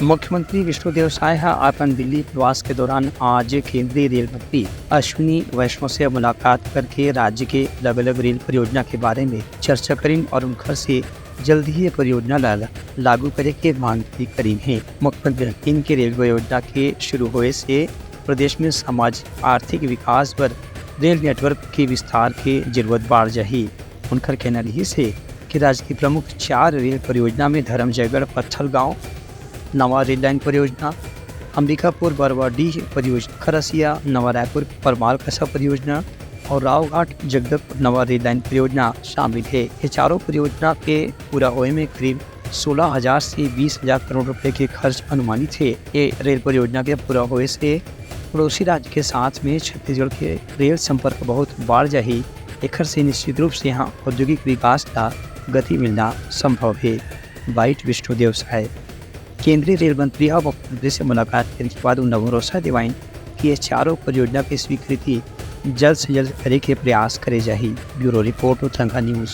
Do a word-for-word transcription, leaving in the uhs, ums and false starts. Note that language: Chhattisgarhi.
मुख्यमंत्री विष्णुदेव साय ह अपन दिल्ली प्रवास के दौरान आज केंद्रीय रेल मंत्री अश्विनी वैष्णव से मुलाकात करके राज्य के अलग-अलग रेल परियोजना के बारे में चर्चा करिन और उनकर से जल्द ही ये परियोजना ला लागू करे के मांग भी करिन हे। मुख्यमंत्री ह कहिन कि रेल परियोजना के शुरू होए से प्रदेश में सामाजिक आर्थिक विकास बर रेल नेटवर्क के विस्तार के जरूरत बाढ़ जाही। उनकर कहना रहिस हे कि राज्य की प्रमुख चार रेल परियोजना में धरमजयगढ़ पत्थलगांव, नवा रेल लाइन परियोजना, अंबिकापुर बरवाडीह परियोजना, खरसिया नवा रायपुर परमाल कसा परियोजना और रावघाट जगदलपुर नवा रेल लाइन परियोजना शामिल हे। ये चारों परियोजना के पूरा होए में करीब सोलह हजार से बीस हजार करोड़ रुपए के खर्च अनुमानित हे। ये रेल परियोजना के पूरा होए से पड़ोसी राज्य के साथ में छत्तीसगढ़ के रेल संपर्क बहुत बाढ़ जाही। एखर से निश्चित रूप से यहाँ औद्योगिक विकास ला गति मिलना संभव हे। बाइट विष्णुदेव साय। केंद्रीय रेल मंत्री ह मुख्यमंत्री से मुलाकात करे के बाद उन्हें भरोसा दिवाइन कि ये चारों परियोजना की स्वीकृति जल्द से जल्द करे के प्रयास करे जाही। Bureau report, Uttarakhand news.